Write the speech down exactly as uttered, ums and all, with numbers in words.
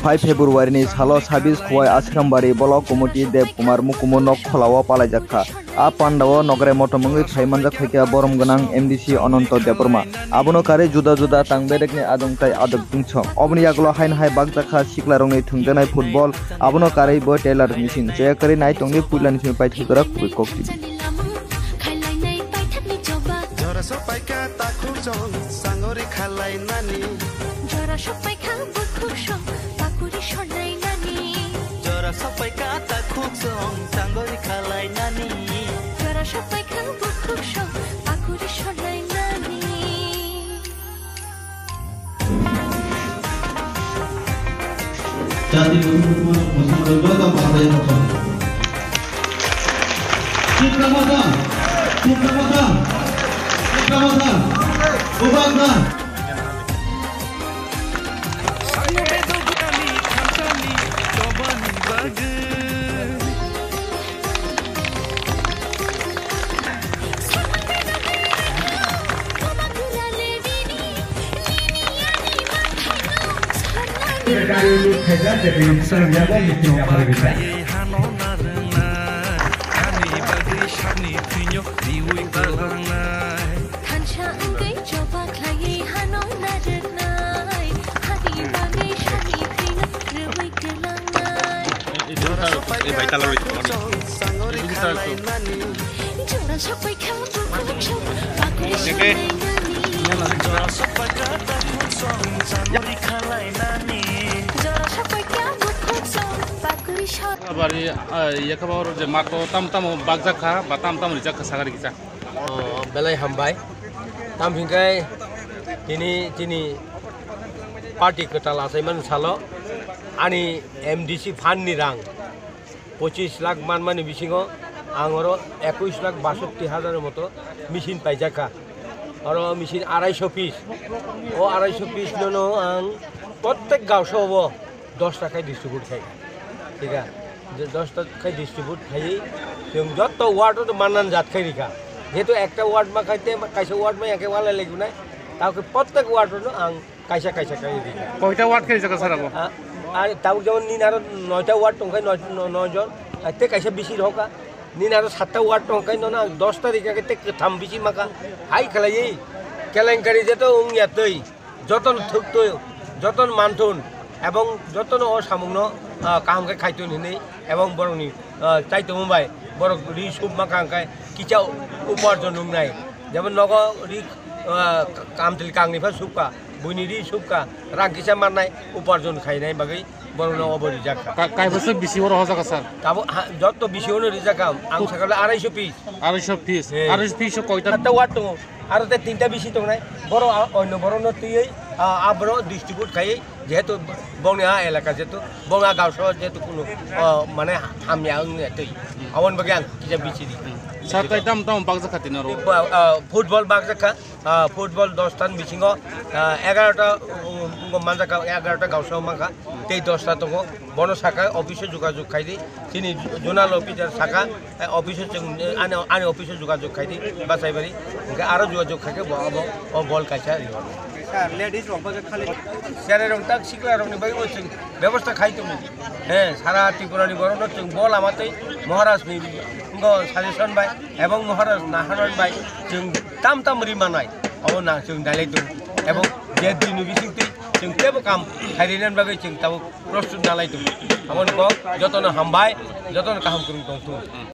Phai February ni salo sabis Khowai Ashrambari Block Committee Dev Kumar Mukumu nok kholao palaijak kha. A pandao nokre motom wngwi phai manjak phaikha borom gwnang M D C Ananto Debbarma. Abono karwi juda juda tang bedekni adong tai adok dingsong. Oboni yagulo haino hai bakjak kha siklarokni thwngjaknai football. Abono karwi bo tailor machine. Cheya karwi nai tongdi puilani simi paithak jora kubui kok T V. Jora sopaikha takhuk song sangori khalainani. Jora sopaikha bukhuk song pakuri sonainani. Jora sopaikha takhuk song sangori khalainani. Jora sopaikha bukhuk song pakuri sonainani. Jati bukhuk song pakuri sonainani. Chipra mata, chipra mata, chipra mata, chipra mata. Thansa wngwi choba khlaiwi hano narwknai, hani bagwi sani thwino rwui kwlangnai. Jora sopaikha bukhuk song pakuri sonainani. Jora sopaikha takhuk song sangori khalainani. Jora sopaikha bukhuk song pakuri son- Abari, ah, yakaba oro je mato tam tamo bakjak kha, ba tam tamo rijak kha sagari kisa. Oh, belai hambai. Tam hinkai tini, tini party kwtal achaimani salo ani M D C fund ni rang pochis lakh manmani bisingo ang oro ekush lakh basotti hajar moto machine paijak kha. Oro machine araisho piece. O araisho piece nono ang prottek gaosa o dosta khai distribute khai. Thik a? Je dosta khai distribute khai, chwng jotto ward o mannan jat khai rikha. Jehetu ekta ward ma khai te kaisa ward ma yake wala legunai, tao khe prottek ward o ang kaisa kaisa khai rikha. Koita ward khai jaka sir abo? A, ar tabuk jemon nini aro noita ward tongkhai, noi, no-, noi jon, ar te kaisa bisi rokha. Nini aro satta ward tongkhai nono ang dosta rikha khe te kwtham bisi makha. Hai khlaiwi kelenkari jeto wngya twi. Jotono thwktwi, jotono manthun, ebong jotono o samungno, ah, kaham khe khaitun hinwi, ebong borokni, ah, chaitongma bai borok ri sub ma kha hwnkhe kisa uparjon wngnai. Jemon nogo ri, ah, kamtwlwi kangni pha subkha, buini ri subkha, rang kisa mannai uparjon khainai bagwi borokno obo rijak kha. Ka-, kaibwswk bisi oro hojakha, sir? Tabuk ha, jotto bisi ono rijak kha, ang sakha le araisho piece. Araisho piece? He. Araisho piece o koita? Satta ward tongo. Aro te tinta bisi tongnai, borok a, onno borokno twiwi, a, a borok distribute khaiwi, jehetu bongni a elaka jehetu, bongni a gaosa jehetu kunu, a, mane hamya wngya twi. Aboni bagwi ang kisa bisi di. Sir, tai tam tam bakjak kha tini oro? Ba, a, football bakjak kha, a, football dos tan bisingo, a, egarota, um, manjak kha, egarota gaosa mankha, tei dos ta tongo, bono sakha office o jogajog khaidi, chini zonal officer sakha, Eh, office o chwng, eh, ani, ani office o jogajog khai di, Basaibari. Hwnkhe aro jogajog khai khe bo abo, o bol kaisa ri horo. Sir, ladies rok bagwi khali. Sir rok tak sikla rok ni bagwi bo chwng bebosta khai tongo. He, sara Tripura ni borok no chwng bol ama tei Maharaj ni, ngo suggestion bai, ebong Maharaj Naharaj bai chwng tam tam ri manai. Abo na chwng dalai tongo. Ebong je dui ni bising twi chwng tebo kam khai ri nan bagwi chwng tabuk prostut nalai tongo. Aboni kok jotono hambai, jotono kaham kwrwng tong thung.